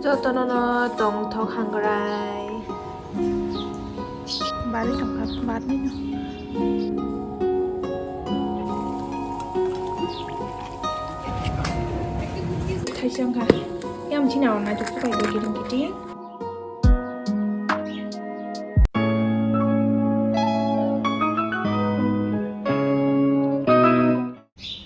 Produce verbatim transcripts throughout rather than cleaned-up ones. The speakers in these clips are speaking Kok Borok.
Jotono no tongthok hangrai. Bari tongkha, barni no. Thaisang kha. Yang china wana juk pai do kiring kiting.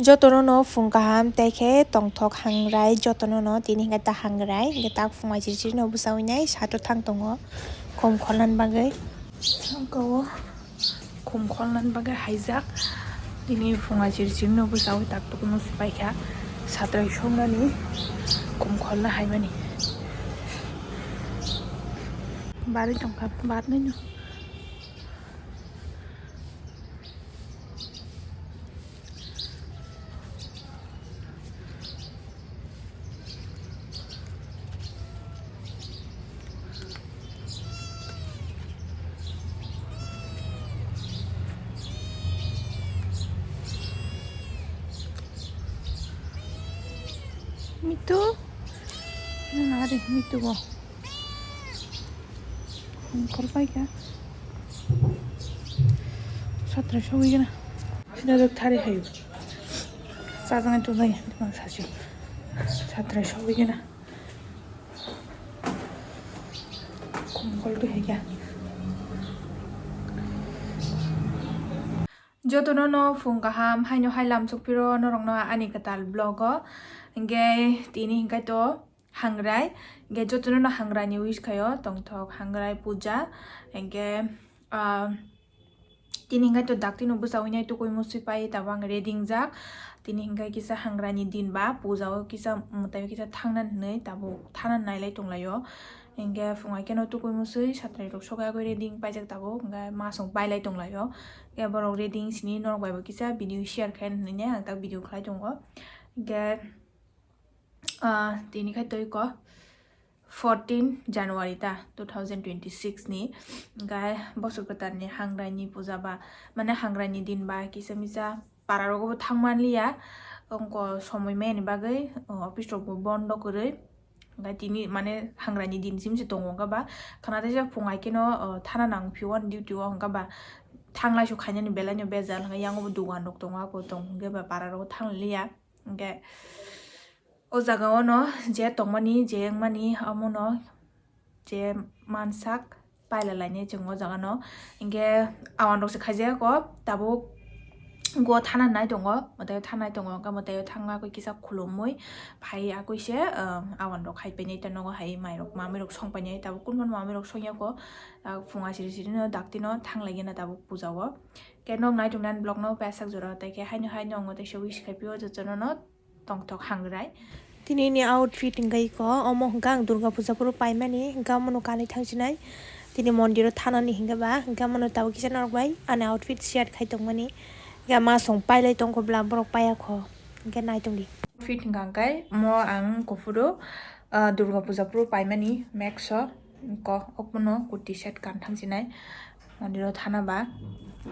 Jotono no phung kaham tei khe tongthok hangrai, jotono no tini hingke ta hangrai, hingke tak phung aisiri no bwsawi nai sato thang tongo khum kholna bagwi. Saka o khum kholna bagwi haijak, tini phung aisiri no bwsawi tak tok no sipai kha satrai songmani khum kholna haimani. Bari tongkha, barni no. Mitu, nari mitu bo. Khol pai kha. Satrai sogwi gana. Sina rok thari hayu. Sajang tu nai, mang sasi. Satrai sogwi gana. Khol tu hai kha. Jotono no phung kaham, haino hai lam sukphiro norokno ani kwtal vlog o. Hingke tini hingkai to hangrai, hingke jotono no hangrai ni wish khaio, tongthok hangrai puja, hingke, ah, tini hingkai to dakti no bwsawi nai tukui musui pai, tabuk ang ready wngjak. Tini hingkai kisa hangrai ni din ba puja o kisa mwtai o kisa thangna hinui tabuk thana nailai tonglaio. Hingke phungai keno tukui musui satrai rok sogwi agoi ready wng paijak tabuk, hingke masong pailai tonglaio. Hingke borok ready wng sini norok bai bo kisa video share khaina hinui ang tak video khlai tongo. Hingke, ah, tini khai twi ko fourteen January ta two thousand twenty-six ni, hingke bosor kwtal ni hangrai ni puja ba, mane hangrai ni din ba kisa misa para rogo bo thang man liya, wngko somoi maya ni bagwi, o, office rok bo bondo kwrwi. Hingke tini mane hangrai ni din sim se tongo, hingke ba khana teisa phung hai keno, o, thana nang phio ani duty o, hingke ba thanglai so khainani belai no bejal, hingke yango bo dogan rok tongo, ako tong, hingke ba para rogo thang liya. Hingke o jaga o no je tongmani, je wngmani, omo no je mansak paila lainai chwng o jaga no. Hingke awan rok se khaijak o tabuk go thana nai tongo, mwtai o thanai tongo, hingke mwtai o thangma kisa khulumui phai akui se, ah, awan rok khai painai ta nogo hai mai rok mamui rok song painai tabuk kunphano mamui rok song yako, ah, phung asiri siri no dakti no thang lai gana tabuk puja o. Hingke nog nai tongnani vlog no pasak jora tei khe haino haino ang o teisa wish khai pio jotono no. Tongthok hangrai. Tini ni outfit hingke iko, omo hingke ang Durga Puja phuru paimani, hingke omono kanwi thangsinai. Tini mondir o thanani hingke ba, hingke omono tabuk kisa norok bai ani outfit share khai tongmani. Hingke masong pailai tongkho bwla borok paiya kho, hingke nai tongdi. Outfit hingka hingke mo ang kuphuru, ah, Durga Puja phuru paimani max o, iko omono kurti set kan thangsinai. Mondir o thana ba,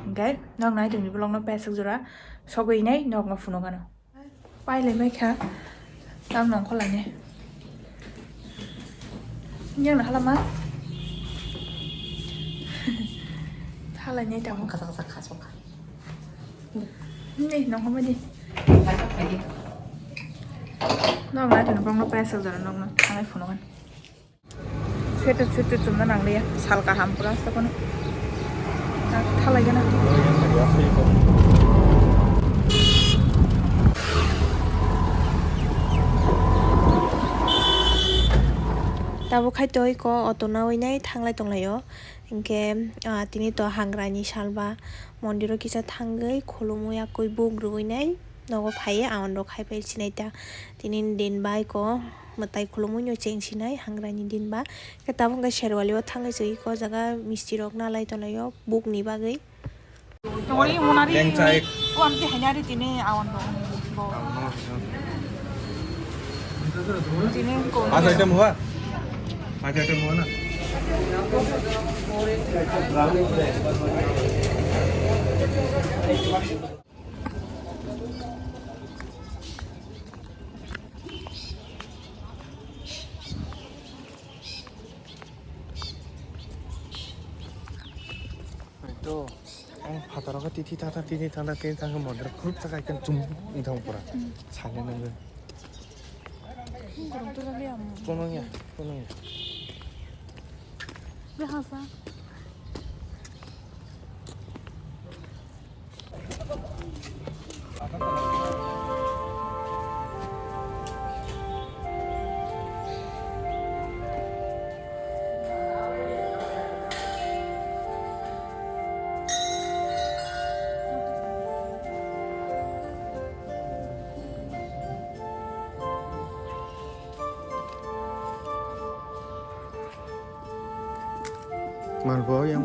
hingke norok nai tongdi vlog no pasak jora sogwi nai norok no phunukgano. Pailai mai kha. Tang nongkhor lainai. Yang na halama. Halainai tamo. Kasa kasa kha sokha. Ni nongkhor mai di. Nong lai tong bong no paisa jora nong no thangai phunukgani. Sweater sweater chumna nangliya, sal kaham pura sa kono. Thalai gana. Tabuk khai toi ko auto nawi nai thanglai tonglaio. Hinkhe, ah, tini to hangrani salba mondiro kisa thangwi khulumwi yakwi buk rwui nai nogo phaiwi awan rok hai pai sinai ta. Tini din bai ko mwtai khulumwi no cheng sinai hangrani din ba. Khe tabuk khe Sherwali o thangwi chwngwi ko jaga misti rok nalai tonlaio buk ni bagwi. Tongo ri monari. Lengchai. Ko amte hainari tini awan rok. Tini ko. Paanch item hua? Paanch item hua na? Oro khe titi thangtha, titi thangtha, titi thangtha, mondro khrup thangkha, ekdom chum wng thang pura. Sale nangwi. Borok to dali amo. Kono ya, kono ya. Be hasa. Malbo yang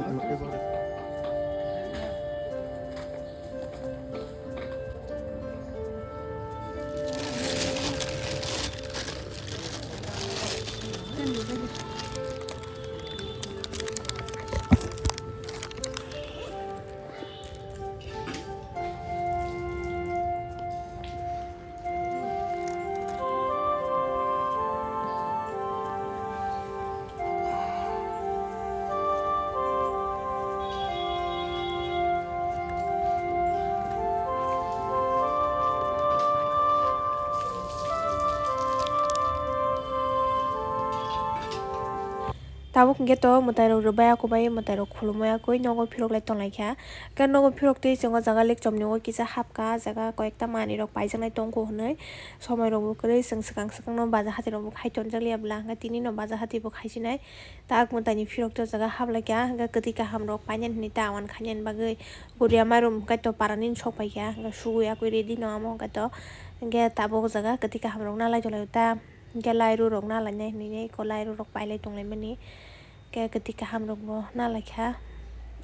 Tabuk hwnkhe to mwtairok rwbai, ako bai mwtairok khulumui, akoi nogo phirok lai tonglaikha. Hwnkhe nogo phirok twi chwng o jaga lekchomni o kisa hapkha, ah jaga koyekta manwirok paijaknai tongkho hwnwi. Somoirokbo kwrwi, chwng swkang swkangno baja hatirokbo khai tonjakliya bwla, hwnkhe tinino baja hatibo khaisinai. Tak mwtaini phirok tei o jaga haplaikha, hwnkhe kwtwi kahamrok painani hwnwi ta awan khainani bagwi guriya mairum hwnkhe to parani sok paikha, hwnkhe sugwi akwi ready no amo hwnkhe to. Hwnkhe tabuk o jaga kwtwi kahamrok nalai tonglaio ta. Hwnkhe lairu rok nalainai hinwi eko lairu rok pailai tonglaimani. Hwnkhe kwtwi kahamrokbo nalaikha.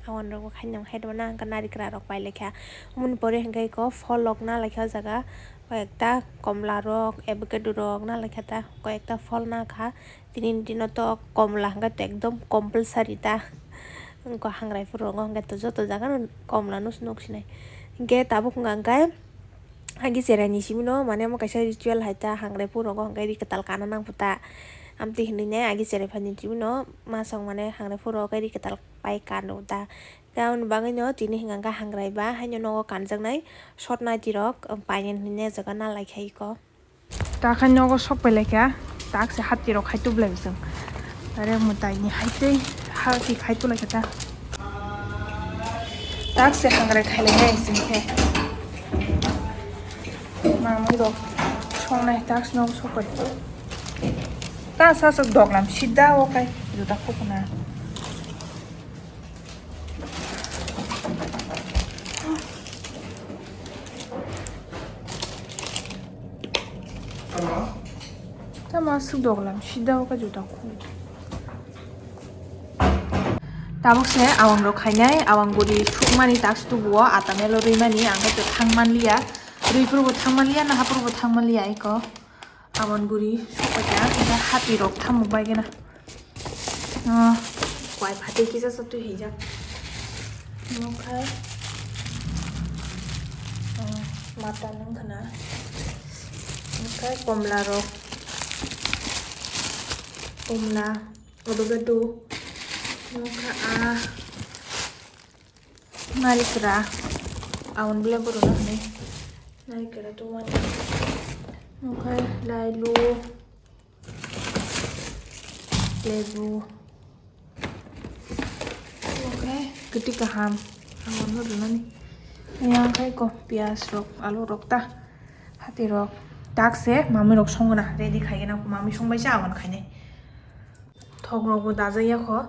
Awanrokbo khainang hai rwmana hwnkhe narikra rok pailaikha. Oboni pore hwnkhe eko phol rok nalaikha o jaga. Koyekta komla rok, avocado rok nalaikha ta. Koyekta phol nakha. Tini dino to komla hwnkhe to ekdom compulsory ta. Hwnkhe hangrai phuru rongo hwnkhe to joto jagano komla no nuksinai. Hwnkhe tabuk hwnkha hwnkhe. Agi cheraini simi no, mane, omo kaisa ritual hai ta, hangrai phuru rogo hwnkhe ri kwtal kana nang phuta. Amtwi hinwi ne agi cherai phaini simi no, masong, mane, hangrai phuru rogo ri kwtal pai kano ta. Tei aboni bagwi no tini hwnkha hwnkhe hangrai ba haino nogo kanjaknai sotnaiti rok, um, painani hinwi ne jaga nalai khai ko. Ta khai nogo sok pai lai kha, tak se hati rok khai tubulai chwng. Are mwtai ni hai tei hati khai tulai kha ta. Tak se hangrai khai lai nai sing khe. Mamui rok songnai tak se nogo sok pai. Ta sa sok doglam sida o kai juta khukuna. Tamo aswk doglam sida o ka juta khu. Tabuk se awang rok khainai, awang guri sukmani task tubuo, ata melo rwimani, ang khe thang manliya, rwi phuru bo thang manliya, naha phuru bo thang manliya eko. Abon guri sokphaikha, hati rok thamuk bai gana. Ah, kwai phatwi kisa sa twi hijak. Omo khai, ah, mata nung khna. Omo khai komla rok. Komla, odo bedu. Omo kha, ah, Narikra, aboni belai borok no hinwi narikra tongmani. Omo khe lailu, lebu, omo khe kwtwi kaham, abono rwnani. Yang khe ko piyaj rok, alu rok ta, hati rok, tak se mamui rok songna ready khaigena, mamui songbai se abono khainai. Thok rok bo dajak ya kho.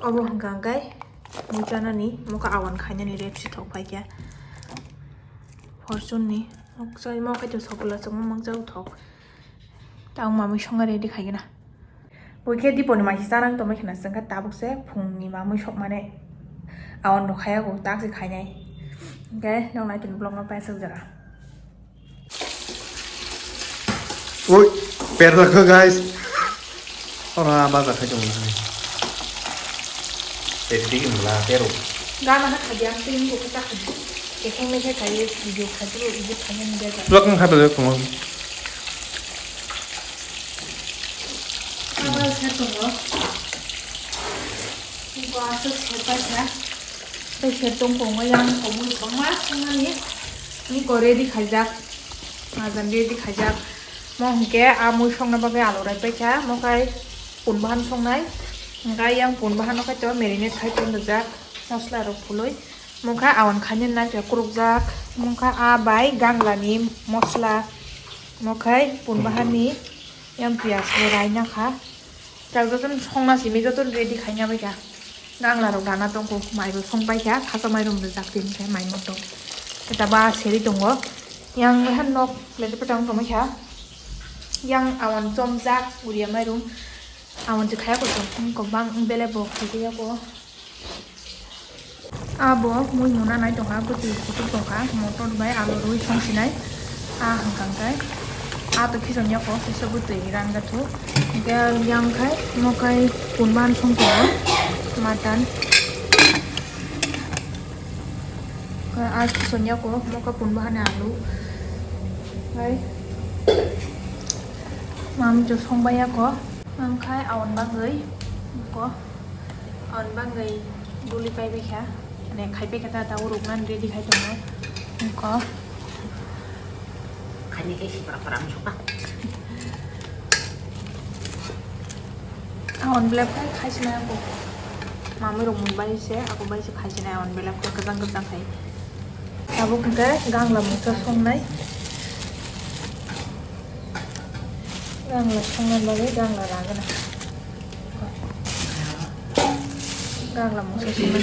Obo hwnkha hwnkhe mui chanani, mokha awan khainani rep si thok pai khe. Fortune ni moksa, mo khe to sokla chwngma mangsa thok. Tang mamui songa ready khaigena. Bui khe diponi maisi chanang tongmai khna, chwngkha tabuk se phungni mamui sokmani awan rok khaya go, tak se khainai. Hwnkhe nong nai tini vlog no paisajak jora. Ui, perlak kho, guys. Ora bazar khai tongmani. Tei tei mla pero. Gana ha khadi ang tei bo kata khadi. Kekheng mekhe khai video khai tu video khai ni jaga. Vlog khai bele tongmani. Aba se tongo. Ibo aswk se paisa. Tei se tongkong yang komui kwbangma swngnani. Ni ko ready khaijak. Majan ready khaijak. Mo hwnkhe a mui songna bagwi alu rai paikha. Mo khai pun bahan songnai. Hwnkhe yang pun bahan no khai to marinate khai ton rijak. Mosla rok phului. Mo kha awan khaina nai khe kurukjak. Mo kha a bai ganglani mosla. Mo khai pun bahan ni yang piyaj bo rai na kha. Chak jotono songna simi jotono ready khaina bai kha. Gangla rok dana tongkho, mai bo song pai kha, khasa mairum rijak tini khe mai motom. Eta ba seri tongo. Yang han nok plate petang tongmai kha. Yang awan chomjak, uria mairum. Awan je khaya ko tong, ko bang bele bo khaiya ko. Abo mui muna nai tongkha, bwtwi kutuk tongkha, motor bai alu rwi songsinai. A hwnkha khe a to khichon yako, kisa bwtwi ran gathu. Hwnkhe yang khai mo khai kunban song tongo, mutton. Khe a khichon yako, mo khe kunba hani alu. Khai mam jo song bai yako, mam khai awan bagwi ko. Awan bangwi duli pai bai kha. Mane khai pai kha ta, ta uruk nan ready khai tongo. Ko. Khaini khe sipra pra ang suka. Awan belap khai khai sina ko. Mamui rok mun bai se, ako bai se khai sina awan belap khai kwchang kwchang khai. Tabuk hwnkhe gangla mungsa songnai. Gangla songna bagwi gangla ragana. Gangla mungsa songna.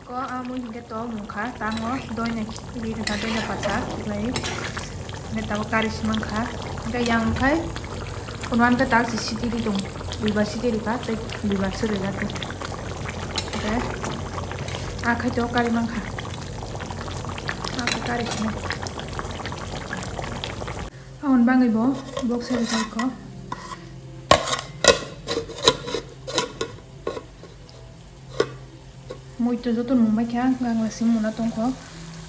Ko amui hwnkhe to mungkha tango doina ri rwkha doina pacha lai. Hwnkhe tabuk kari si mankha. Hwnkhe yang khai phunukha tak si siti ri tong. Duibar siti rwkha tei duibar se rwkha tei. Hwnkhe a khai to kari mankha. A khai kari si mankha. Aboni bagwi bo box sai rwkha ikho. Mui to joto nung bai kha, gangla simi muna tongkho.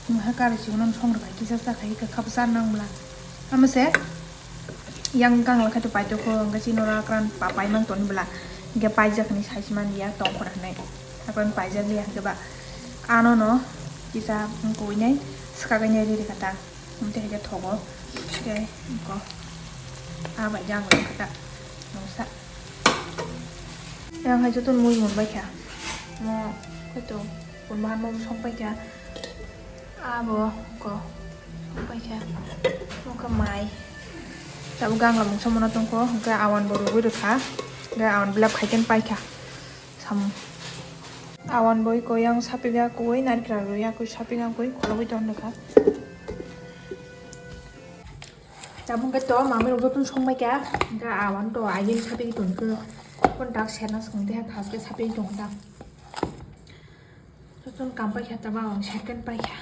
Mui ha kari simi no song rwkha, kisa cha khai kha, khap cha nang bwla. Amo se yang gangla khai to paitokho, hwnkhe chini oro akran pa-, paimang toni bwla. Hwnkhe paijak hinwi sai se mani ya, tongkho hinwi. Akran paijak liya hwnkhe ba ano no kisa wngkoi nai, swkagwi nai ri rwkha ta. Hwnkhe hwnkhe thogo. Hwnkhe wngkho. Ah, bai jang rwkha ta. Nungsa. Yang hai joto mui mun bai kha. Mo kaitor kun bahan mo song pai kha. Abo wngkho. Song pai kha. Wngkha mai. Tabuk gangla mungsa mano tongkho. Hwnkhe awan bo rwgwi rwkha. Hwnkhe awan belap khai khe pai kha. Samung. Awan boi ko yang sapik ya koi narikra rwi ya koi sapik ya koi khorogwi ton rwkha. Tabuk khe to mami rok joto song bai kha, hwnkhe awan to agini sapik ton khe kon tak serna swkang tei ha thas khe sapik tong kha. Joto kam pai kha, tabuk ang second pai kha.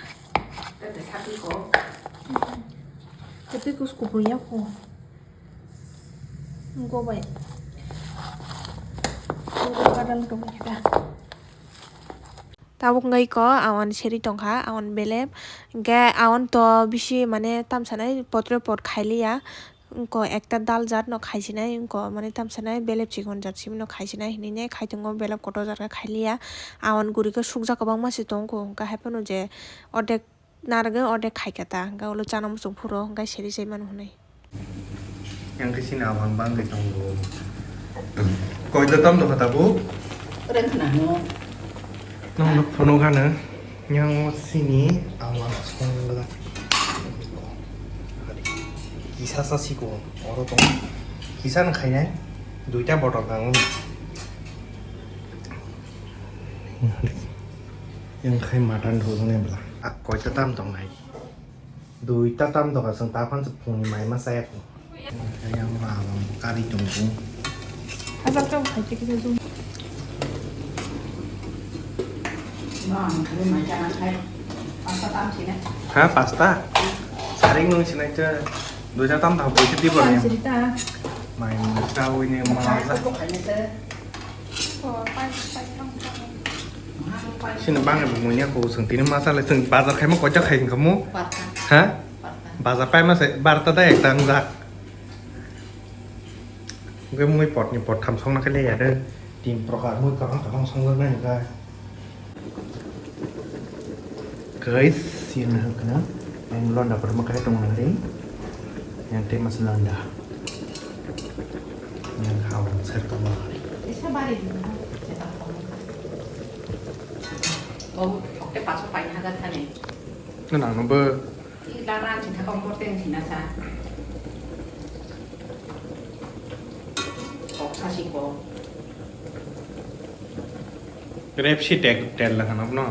Tei kus kupur ya ko. Go bai. Go bai kadal to bai kha. Tabuk wngwi ko awan seri tongkha, awan belep. Hwnkhe awan to bisi mane tamsanai potre pot khailiya. Wngko ekta dal jat no khaisinai, wngko mane tamsanai belep chikon jat simi no khaisinai hinwi ne khaitongo, belep kotor jat khe khailiya. Awan guri khe sukjak kwbangma se tongo, hwnkhe haiphano je ordek narwgwi ordek khaikha ta, hwnkhe ulo chana muchung phuro, hwnkhe seri se mano hwnwi. Yang khe chini awan bangwi tongo. Koita tam dokha tabuk? Rengkhna hino. Nokno phunuk hano. Yang o chini awan songla. Kisa sa sikon. Oro tong. Kisa no khainai. Duita bottle nango. Yang khai mutton dhojone bla. A koita tam tongnai. Duita tam doka chwng ta phan phungni mai ma chaya kho. Yang ma kari tong kho. Hajak tong khai khe khe jung. Ha, pasta? Saring nung sinai cha. Duita tam da boi khe di bor ya. Mai mui cha ui ne ma ja. Sini bang ni bumui ni ako chwng tini ma cha le chwng bazar khai ma kocha khai wngkha mo? Barta. Ha? Barta. Bazar pai ma se barta da ekta wngjak. Hwnkhe mui pot ni pot tham songna khe le ya de. Tin prokar mui kaham kaham songjak nai hwnkhe. Guys, yang hwnkha na, yang londa kotorma khe tong nang ri. Yang tei masa londa. Yang hao ser tong nang ri. Oh, oke, paso paina haga thani. Nang no bo. Ih, la ran sing thaka kompor teng sing na sa. Kok sa si kok. Rep si tek tel la kana no.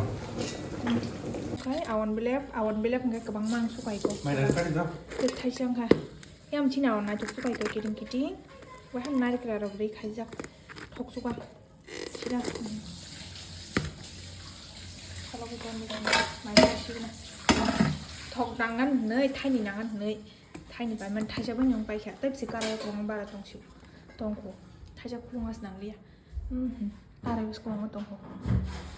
Kai awan belep, awan belep hingke kwbang mang sukai ko. Mai ran kari do. Tek thai sang kha. Yam chini awan nai tuk sukai ko kiting kiting. Waham nari kra rok ri khaijak. Thok suka. Sida. Salo ko don don. Mai ka sida. Thok dangan hnoi, thaini nangan hnoi. Thaini bai man thaisa bai nyong pai kha. Tei bisi kara ko bara tong si. Tong ko. Thaisa khulung as nang liya. Mhm. Tara bisi ko tong ko.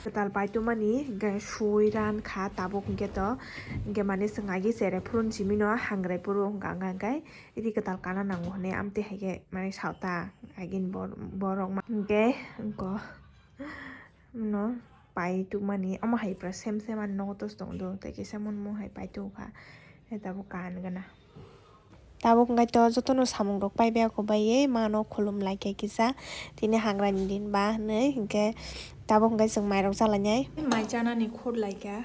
Kwtal pai tu mani ga sui ran kha tabuk hingke to. Hingke mani sengagi sere phurun simi no hangrai phuru hingka hingka hingkai. Idi kwtal kana nango hwnwi amtwi hai khe mane saota agini bor-, borok ma-, hwnkhe wngko no pai tubumani omo hai pura sem sem ani nogo tos tongo do tei kisa mun mung hai pai tubu kha tei tabuk kan gana. Tabuk wngkha to jotono samung rok pai bai ako bai mano khulum lai khe kisa tini hangra ni din ba hwnwi hwnkhe tabuk wngkha chwng mai rok cha lainai. Mai chanani khur lai kha.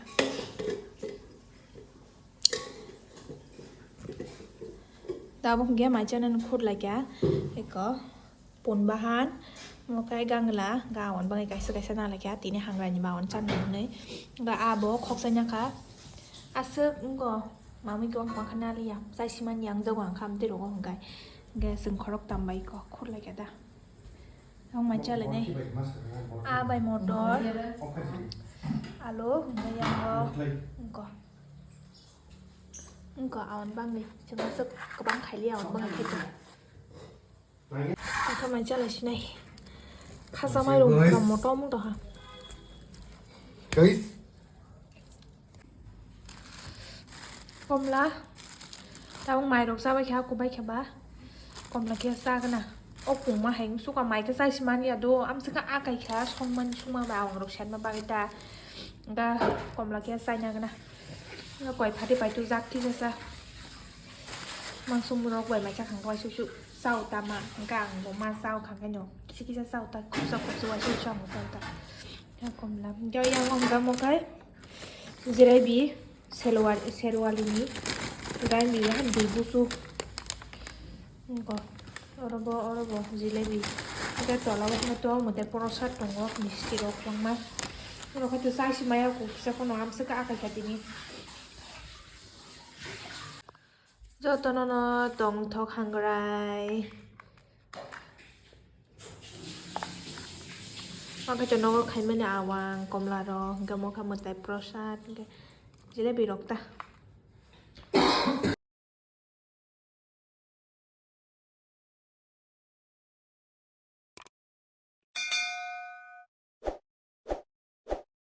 Tabuk hingke mai chanani khur laikha, eko pun bahan, omo khe gangla, ga awan bagwi kaisa kaisa na laikha, tini hangrani bahan chanani hwnwi. Ga abo khoksa nyakha, aswk wngkha, mamui khe wngkha khe naliya, chaisimani yang jago ang kha, amtwi rogo hwnkhe, hingke chwng khorok tam bai kho, khur laikha da. Ang mai chale nai. A bai motor. Alo, hingke yango. Wngkha. Wngkha, awan bangwi. Chwng aswk kwbang khaili awan bangwi khaito. Wngkha mai chale sinai. Khasa mai rok wngkha motom wngkha ha. Guys. Komla, tabuk mairok chabai kha, kubai kha ba. Komla khe chagwna. O pungma hai wngsuka mai khe chaisimani ya do, amswkha akai kha, songmani songma bai awangrok senma bagwi ta. Ga komla khe chaina gana. Ga koi phati pai tu jak thik asa. Mangsumrok bai mai chakhang bai susu chao tama. Ga ang bo ma chao khang khe no. Kisa kisa chao ta khupsa khupsa bai susu chao ta. Ga komla. Ga yang wng ga mo kai. Jirai bi. Selwar-, Serwalini gai miya dui busu. Wngkha, oro bo, oro bo jilebi. Hwnkhe tola o hwnkhe to mwtai prosad tongo, misti rok kwbangma. Oro khe to chai si maya kisa phano amswk akai kha tini. Jotono no tongthok hangrai. Mokhe to nogo khaimani awang, komla rok, hwnkhe mokhe mwtai prosad, hwnkhe jilebi rok ta.